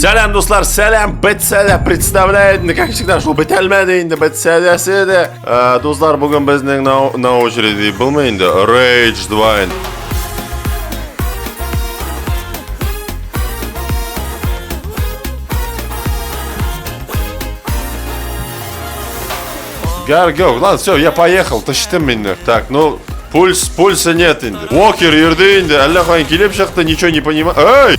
Сәлам, дуслар, сәлам, Бетсәдә представляет, как всегда, шул бетәлмәде инде, бетсәдәсе дә. Дуслар, бүген безнең на очереди булмый инде, Rage 2. Гаргё, ладно, все, я поехал, тащтым мине. Так, ну, пульс, пульса нет инде. Уокер йөрде инде, әллә каян килеп чыкты, ничего не понимаю. Эй!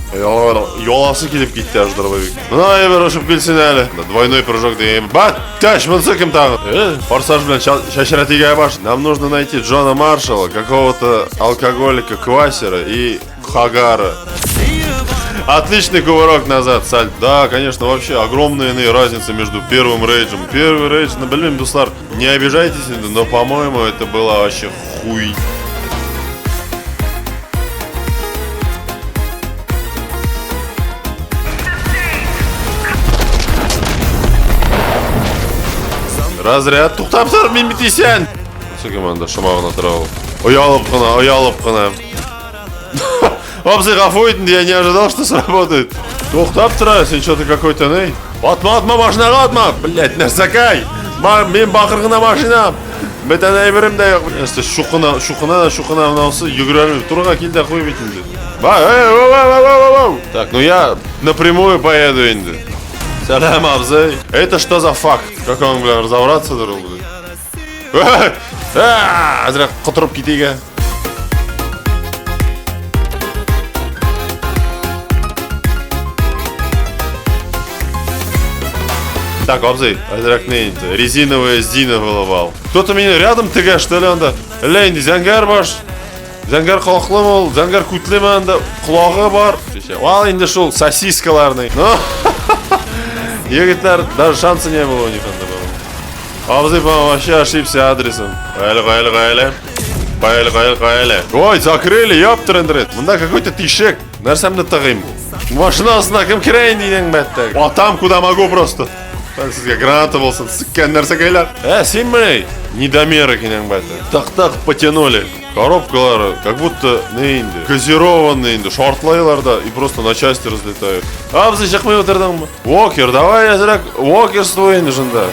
Яласы килеп китте аж дробовик. Менә әйбер очып килсен әле. Двойной прыжок дигән. Бат, тәш, монысы кем тагын? Форсаж белән чәчрәтигә баш. Нам нужно найти Джона Маршалла, какого-то алкоголика Квасера и Хагара. Отличный кувырок назад, сальто. Да, конечно, вообще огромная разница между первым рейджем. Первый рейдж, ну, блин, дуслар, не обижайтесь, но, по-моему, это была вообще хуй. Разряд. Туктап тор, мин бит исән. Команда шома гына тора ул. Оялып кына, оялып кына. Абзый, гафу ит, я не ожидал, что сработает. Туктап тора, син что-то какой-то, ней. Атма, атма, машинага атма. Блять, нәрсәкәй. Мин бакыр гына машина. Бөтен әйберем дә юк. Нәрсә, чукына, чукына да чукына мынаусы йөгерә. Турыга кил дә куй бит инде. Ба, эй, воу, воу, воу, воу, воу. Так, ну я напрямую поеду инде. Сәлам, абзый. Это что за факт? Как он, бля, разобраться дурыл, бля? Әзрәк котырып китик, ә. Так, абзый, әзрәк не инде. Резиновая Зина вылывал. Кто-то меня рядом тегә, что ли, анда? Әллә инде зәңгәр баш. Зәңгәр колаклымы ул, зәңгәр күтлеме анда? Колагы бар. Ал инде шул сосискаларны. Ну, егетләр, даже шанса не было у них анда, по-моему. Абзый, по-моему, вообще ошибся адресом. Каяле, каяле, каяле. Каяле, каяле, каяле. Ой, закрыли, ёптырындыры. Монда какой-то тишек. Нәрсәмне тыгыйм? Машина астына кем керә инде инәң бәттә? Атам куда могу просто. Сезгә граната булсын, сиккән нәрсәкәйләр. Ә, син мени? Недомерок инәң бәттә. Так-так потянули. Коробкалары как будто не инде, газированные инде, шартлайлар да и просто на части разлетают. Абзый, чыкмый утырдыңмы? Уокер, давай әзрәк уокерство инде шунда.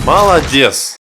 Молодец.